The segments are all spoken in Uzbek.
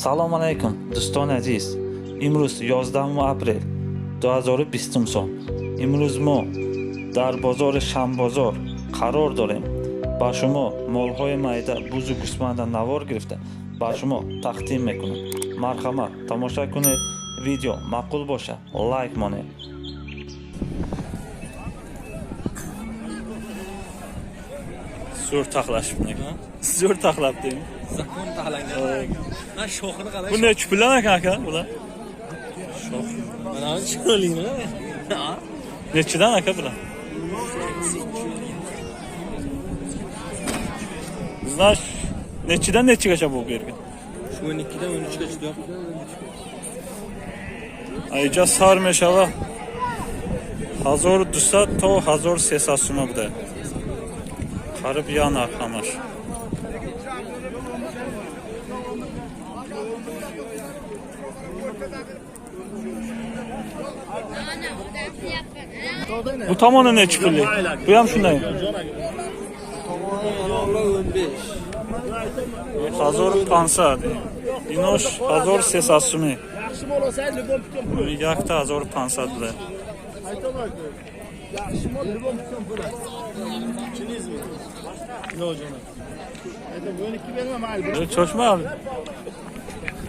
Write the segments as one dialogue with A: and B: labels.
A: Салом алайкум, дӯстони азиз. Имрӯз 11 апрел 2020 сол. Имрӯз мо дар бозори Шанбозор қарор дорем. Ба шумо молҳои майда, бузу гӯсфанда навор гирифта ба шумо тақдим мекунем. Марҳамат, тамоша кунед. Видео маъқул боша, лайк монед. Zo'r taxlashibdi. Zo'r taxlabdi.
B: Zakon taxlangan. Ha, shoxini qarang.
A: Bu nechi puldan ekan aka bular?
B: Shox. Mana bu chiroyli. Ha?
A: Nechidan aka bular? Znash, nechidan nechigacha bu yerga?
B: Shu 12 dan 13 gacha deyapti.
A: Ayca sar mешава 1200 то 1300 сума буда. Қариб я нарх ҳамаш. Bu tomoni nechi pullik? Bu ham shunday.
B: 15.
A: 1500. Инош 1300 суми. Якта 1500 буда.
C: Yaxshi mol любом puldan bo'ladi. Tushundingizmi? Yo'q jonim. Aytam, 12 berma, mayli.
A: Cho'chma abi.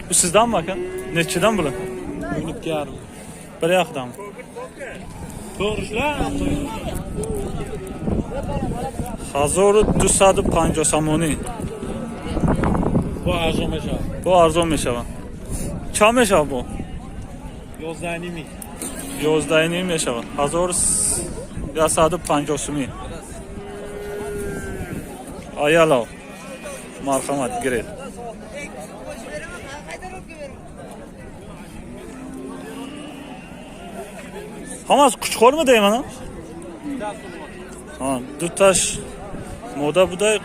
A: Bu sizdanmi aka? Nechidan bular?
B: 12,5.
A: Bir yoqdanmi?
B: To'g'ri.
A: 1250 сомонӣ.
B: Bu arzon mешава.
A: Бу арзон мешавад. Чанд мешавад бу?
B: 11,5.
A: 11,5 мешавад. 1150 сумӣ. Аяло. Марҳамат, гиред. Ҳамаш кучқорму дейман? Ҳа, дуташ мода будай,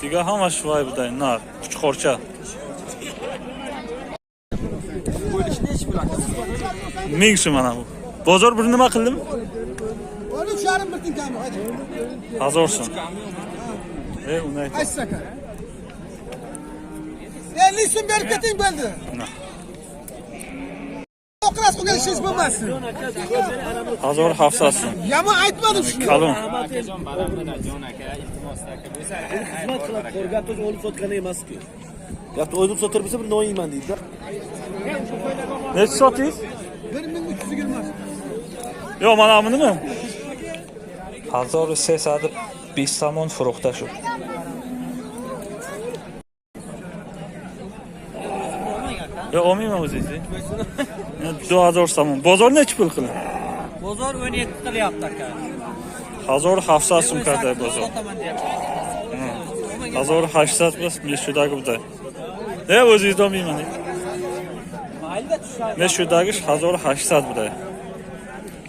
A: дига ҳамаш вай будай, нар, кучқорча.
B: Bo'lish nechi pul aka?
A: 1000 сум mana bu. Bozor bir nima qildimi?
C: 13,5 bir tinkami, hadi.
A: 1000 сум. E, uni ayt.
C: Aytsa aka. 50 so'm berib keting bo'ldi.
A: Na.
C: Oqiras qilgan ishingiz bo'lmasin.
A: 1700 сум.
C: Yomon aytmadim shuni.
A: Kalon.
D: Xizmat qilib ko'rgan to'z olib sotgani emas-ku. Gapni o'zim sotar bo'lsa bir non yeyman deydi.
A: Nechi sotdingiz?
C: 1320.
A: Yo'q, mana bunimi? 1320 сомон фурӯхта шуд. Yo, olmayman o'zingizni. 2000 сомон. Bozor nechi pul qildi?
B: Bozor 17 qilyapti aka.
A: 1700 сум карда bozor.
B: Sotaman deyapti.
A: 1800 bas meshudagi buday. E, o'zingizni olmayman.
B: Mayli tushadi.
A: Meshudagi 1800 buday.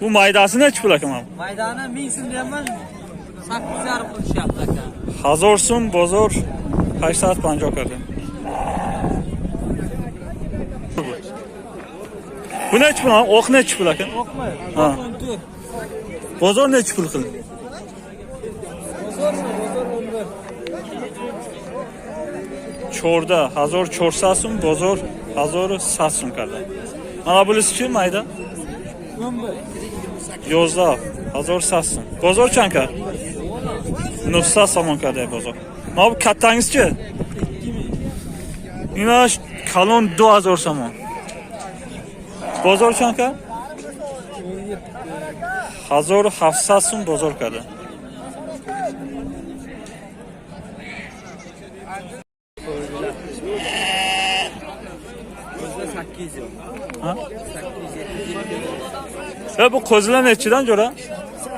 A: Bu maydasi nechi pul aka mana?
B: Maydoni 1000 so'm deyapman. 8,5 qilishyapti aka.
A: 1000 сум bozor 850 karda. Bu nechi pul? O'q nechi pul aka?
B: O'qmi?
A: Ha.
B: 14.
A: Bozor nechi pul qildi?
B: Bozormi? Bozor 11.
A: 14 1400 сум bozor 1100 сум karda. Mana bunisi mayda?
B: 11.
A: 11 1100 сум. Bozor чанд кард? 900 сомон карда бозор. Mana bu kattangizchi? Inash kalon 2000 сомон. Bozor чанд кард? 1700 сум bozor karda.
B: O'zida 800 yo'q.
A: Ha? E bu qo'zilar nechidan jo'ra?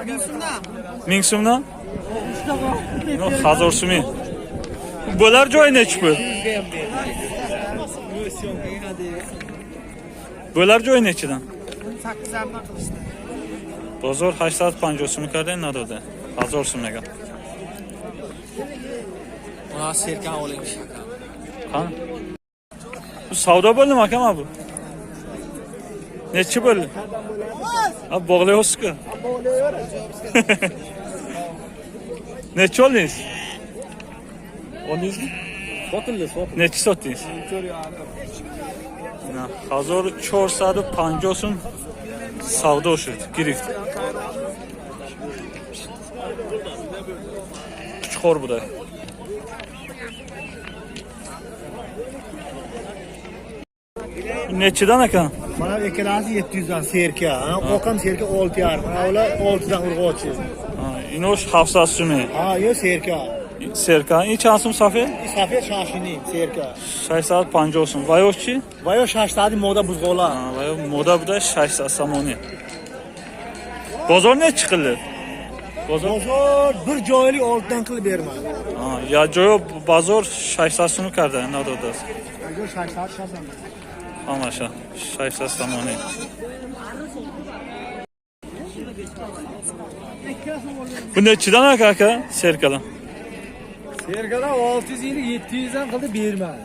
B: 1000 so'mdan.
A: 1000 so'mdan? Yo'q, 1000 so'm. Bo'lar joyi nechi pul? Bo'lar joyi nechidan?
B: 8,5 qilishdi.
A: Bozor 850 so'm karda надода. 1000 so'm ekan.
B: Mana serkan oling shaka.
A: Qani? Bu savdo bo'ldimi aka mana bu? Nechi bo'ldi? Ha, bog'layapsiz-ku. Nechi oldingiz? Oldingizmi?
C: Sotildi, sotildi.
A: Nechi sotdingiz? 1450 сум савдо шуд, гирифт. Кучқор буда. Nechidan ekan?
C: Mana ikkalasi 700 dan serka. Ana oqam serka 6,5. Mana ular 6 dan urg'ochi.
A: Inosh 700 sumi.
C: Ha, yo serka.
A: Serka. In чанд сум сафед?
C: И сафед 6,5 serka.
A: 650 сум. Ва ёш чи?
C: Va yo 600 moda buzg'ola.
A: Va ё мода буда 600 сомонӣ. Bozor nechi qildi? Bozor
C: Bozor bir joylik 6 dan qilib bermadi.
A: Я ҷоё бозор 600 сум карда надодааст.
C: Agar 600 600.
A: Ҳамаша 600 сомонӣ. Bu nechidan aka aka serkalar?
B: Serkalar 650 700 dan qildi bermadi.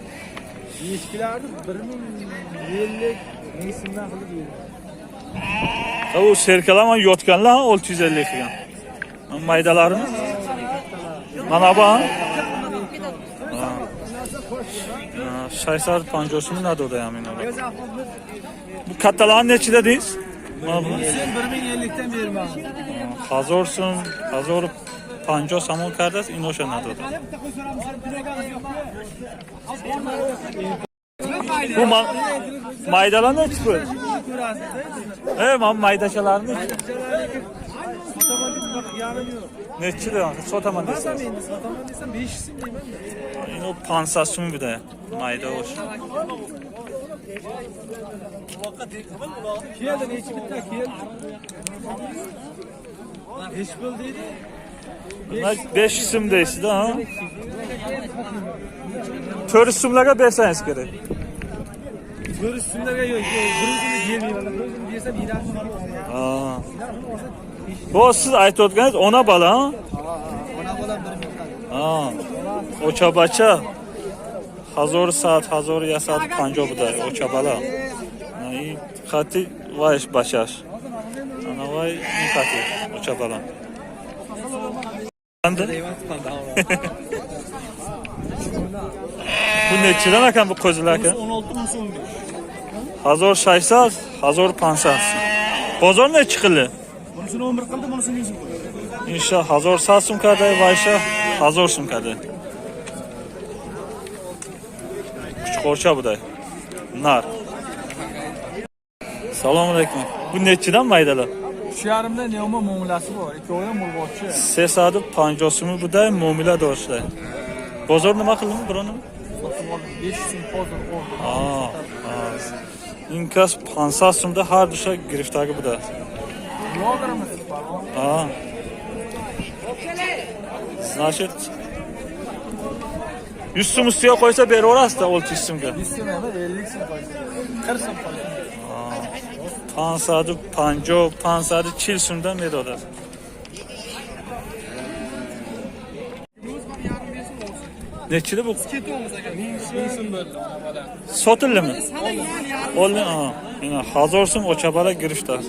B: Echkilarni 1050 1000 so'mdan qildi bermadi.
A: U serkalar mana yotganlar 650 qilgan. Maydalarimi? Mana bu ha? 650 сум надодаям инро. Bu kattalarni nechida deysiz? Mana bu
B: 1050 dan bermadi.
A: 1000 сум, 1050 сомон кардааст, иноша надода. Bu maydalar nechi pul? Mana maydachalarni nechi sotaman desangiz?
B: Endi sotaman desam 500 so'm deyman.
A: Ino 500 сум буда mayda osh.
B: Keldi nechi bitta keldi. Nechi pul deydi?
A: 500 so'm deysiz-da, ha? 400 so'mlarga bersangiz kerak.
B: 400 so'mlarga yo'q, bir o'zini bermayman. Bir o'zini bersam 20 so'm.
A: Ha. Bu siz aytayotganingiz ona bola, ha?
B: Ona bola bir ming.
A: Ha. Ocha bacha 1100 1150 буда очабала. И хати вайш бачаш. Ана вай ин хати очабала. Bu nechidan ekan bu qo'zilar aka?
C: 16 bunisi 15.
A: 1600 1500. Bozor nechi qildi?
C: Bunisini 11 qildi, bunisini 100 qo'ydi.
A: Инша 1100 сум карда, вайша 1000 сум карда. Kuchqorcha buday. Nar. Salom alaykum. Bu nechidan maydalar?
B: 3,5 dan nima muomalasi bor. Ikkovi ham urg'ochi.
A: 350 sumi buday muomala doshday. Bozor nima qildimi bironim?
B: Sotib oldim 500 so'm hozir oldim.
A: Ha. Ин кас 500 сумда ҳар душа гирифтагӣ буда.
B: Blogerimiz palvon.
A: Ha. Значит 100 so'm ustiga qo'ysa beraverasizda 600 so'mga.
B: 100 so'm emas, 50 so'm qo'ysin. 40 so'm qo'ysin.
A: 550, 540 so'mdan медодад. Nechida bu?
B: 1000 so'm bo'ldi ona bola.
A: Sotildimi? Oldi, ha. Mana 1000 so'm ocha bola giriftar.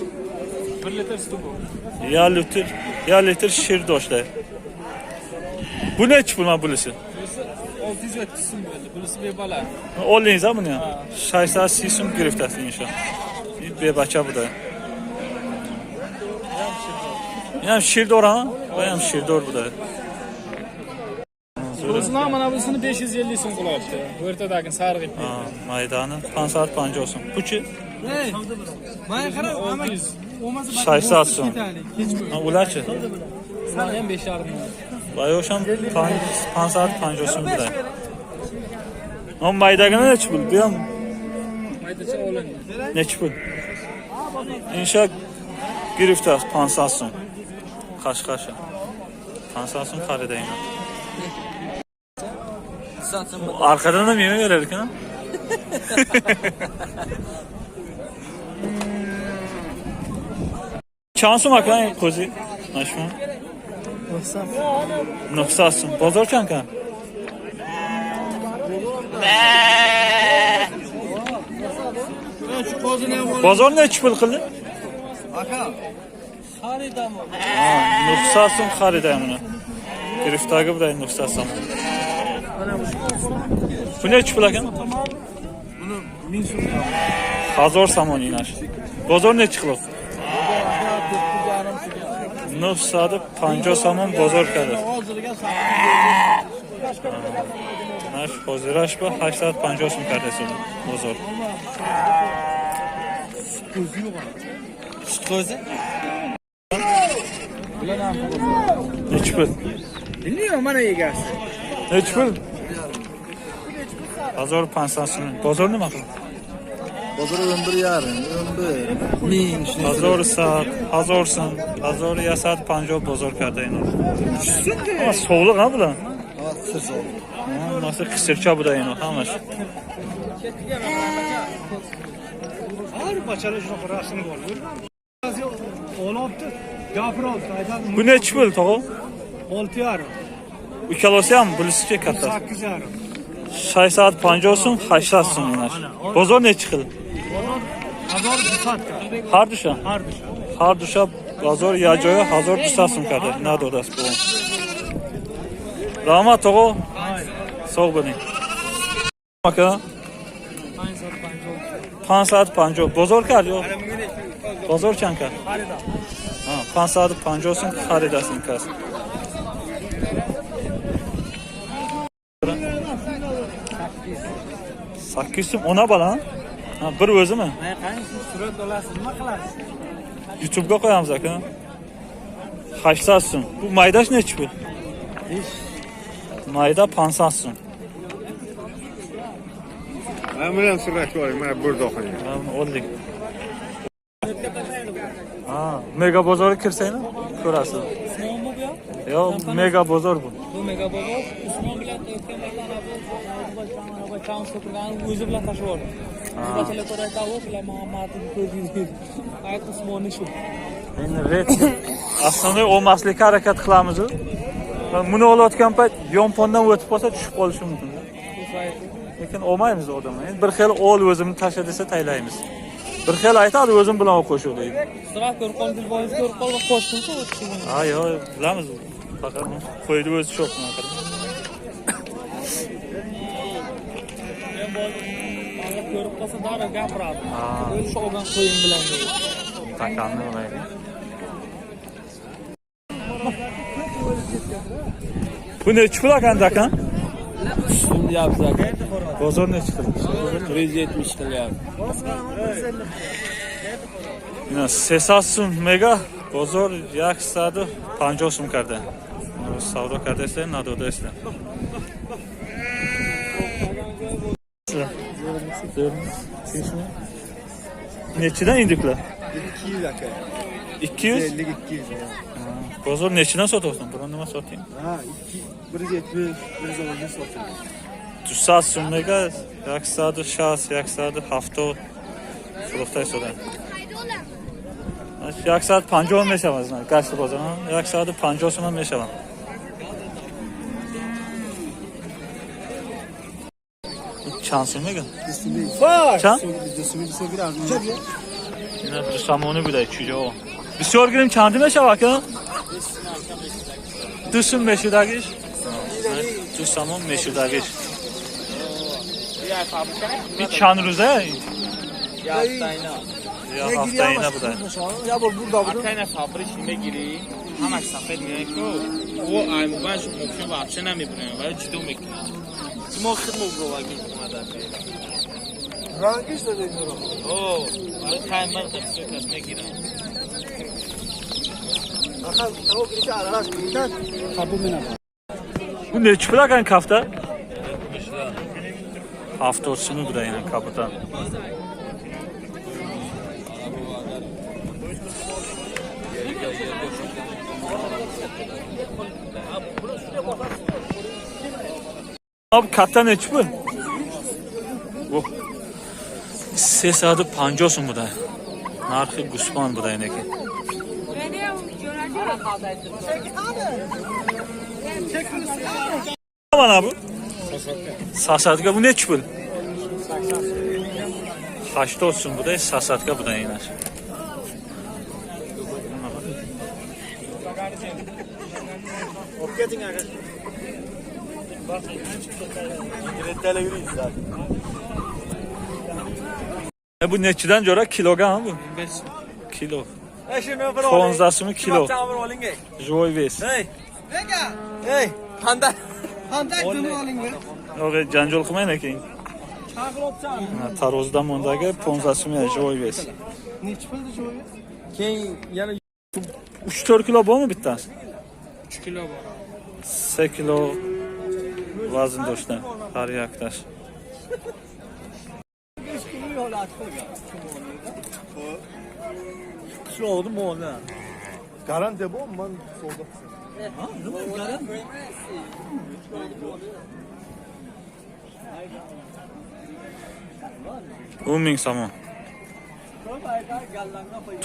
B: 1 litr suti bu.
A: Ya litr, ya litr shir doshday. Bu nechi pul mana bunisi?
B: Bunisi 630 so'm bo'ldi. Bunisi bebola.
A: Oldingiz ha buni ham? 630 so'm giriftar insha. Bebacha bu da. In ham shirdor ha? Bu ham shirdor bu da.
B: O'zini mana bunisini 550 so'm qilyapti. O'rtadagi sariq ipni.
A: Ha, maydani 550 so'm. Buchi
B: Mana qara,
A: 600 so'm. Ha, ularchi?
B: Ular ham 5,5 ming.
A: Va yo'sham 550 so'm bu da. Ama maydagina nechi pul? Bu ham
B: Maydacha olindi.
A: nechi pul? Inşa giriftar 500 so'm. Qashqasha. 500 so'm xarida ina. Arkadan da meme verir ekan. Чанд сум ака ин қӯзи? Нашмо? 900 сум. Бозор чанд кан? Bozor nechi pul qildi?
B: Aka,
A: Ha, 900 so'm xarida buni. Giriftagi buday 900 so'm. Bu nechi pul ekan?
B: Buni 1000 so'm.
A: 1000 somon инаш. Бозор nechi qilib? 950 сомон бозор кард. Наш ҳозираш ба 850 сом кардааст бозор.
B: Sut qo'zi?
A: Nechi pul?
B: Bilmayman, mana egasi.
A: Nechi pul? 1500 сом. Bozor nima qildi?
C: Bozor 11,5, 11, 1000.
A: 1100, 1000 сом, 1150 bozor karda ино. Ama soğuk ha bular. Nasıl kısırça bu da ино hammashi.
B: Har bachara shunaqa rasmni bor. Olibdi, gapiribdi, aytadi.
A: Bu nechi pul tog'a?
B: 6,5.
A: Ikkalasi ham bunisichi kattasi.
B: 8,5.
A: 650 so'm, 800 so'm инаш. Bozor nechi xil?
B: Bozor 1200
A: Har dusha?
B: Har dusha.
A: Har dusha bozor ya joyi 1200 so'm karda. Надодааст бо. Rahmat tog'a. Sog' bo'ling. Aka 550 bozor кард ё? Bozor чанд кард? Ha, 550 so'm xarid ин кас. 8 so'm ona bola? Ha, bir o'zimi?
B: Surat olasiz, nima qilasiz?
A: YouTube'ga qo'yamiz aka. 800 so'm. Bu maydash nechi pul? Mayda 500 so'm.
E: Mana buni ham suratga oling, mana burdoqini.
A: Ha, buni oldik. Ha, mega bozorga kirsanglar ko'rasiz.
B: Usmonmi bu yoq?
A: Yo'q, mega bozor bu.
B: Bu mega bozor. Usmon bilan o'tgan marta o'tirgan o'zi bilan tashib yubordi. Bachalar ko'raydi, bular Muhammadni ko'rdingiz. Ayt Usmonni shu.
A: Endi ret. Основной olmaslikka harakat qilamiz. Buni olayotgan payt yonpondan o'tib qolsa tushib qolishi mumkin. Lekin olmaymiz odamni. Endi bir xil ol o'zimni tasha desa taylaymiz. Bir xil aytadi o'zim bilan qo'shiq deydi.
B: Surat ko'rib qoldi, boyingiz ko'rib qoldi, qo'shdim-ku o'tishini.
A: Ha, yo'q, bilamiz. Faqat qo'ydi o'zi cho'q.
B: Men ko'rib qolsa darrov gapiradi. O'zi shu olgan qo'ying bilan deydi.
A: Takanni olaylik. Bu nechi pul ekan takan?
F: Deyapsiz aka.
A: Bozor nechi pul?
F: 170 qilyapti.
A: Ина 300 сум мега бозор 150 сум карда. Savdo кардасizlar, надодасizlar. Nechidan indiklar?
C: 200 aka.
A: 200?
C: 50 200.
A: Bozor nechidan sotyapsan? Biron nima soting?
C: Ha, 2 170, 110 sotyapman.
A: 200 сум мега 160, 170 фурӯхта истодан. 150 мешавад гашти бозор, 150 сум мешавад. Чанд сум мега? Чанд? Ина ду сомонӣ буда чиҷо. Бисёр гирим чанди мешавад ака? Ду сум мешудагиш? Ду сомон мешудагиш. Ин чанд рӯза? Я ҳафтаина буда.
C: Ya bu burada bu.
F: Акайна фабрик мегирӣ, ҳамаш сафед меояд ку. О аймубаш мумкин вообще намебинем, вале ҷидо мекунад. Мо хидмо бровагӣ омада.
C: Rangиш da bilmiyorum.
F: О, вале таймер дастёкаш мегирам.
C: Aka tavuk içi araş bilen.
A: Bu nechi pul ekan kafta? 70 сум буда ина кабута. Об katta nechi pul? Bu 350 сум буда. Нархи гӯсфанд буда инаки. Mana bu? Sasatka bu nechi pul? 80 сум буда, sasatka буда инаш. Bu nechidan jo'ra kilogram bu? Kilo. 15 so'm kilo. Живой вес.
F: Hey. Hey, panda. Panda dumi oling.
A: Yo'q, janjal qilmang keyin. Tarozda mondagi 15 so'm живой вес.
C: Nechi puldi живой вес?
F: Keyin yana
A: 3-4 kilo bormi bittasi?
F: 3 kilo bor.
A: 3 kilo vazn doshdan har yaktash.
D: Qishlog'ida molni.
C: Garantiya bormi? Man savdo.
D: Ha, nima garantiya?
A: O'n ming somon.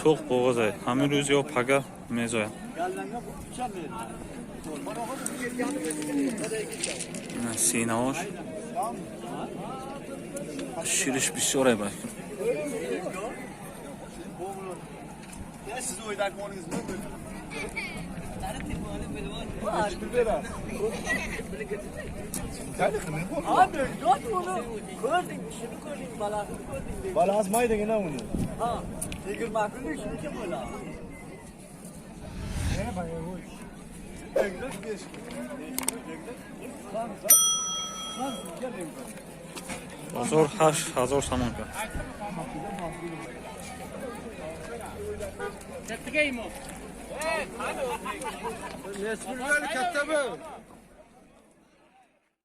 A: To'q bo'g'izay. Ҳамин рӯз ё пага мезоям. Синаош шириш бисёр ай.
C: Siz o'ydak molingizmi? Balasi maydagina uni.
B: Ha, 20 kunlik shuncha bo'ladi.
A: Bozor 8000 somon кард.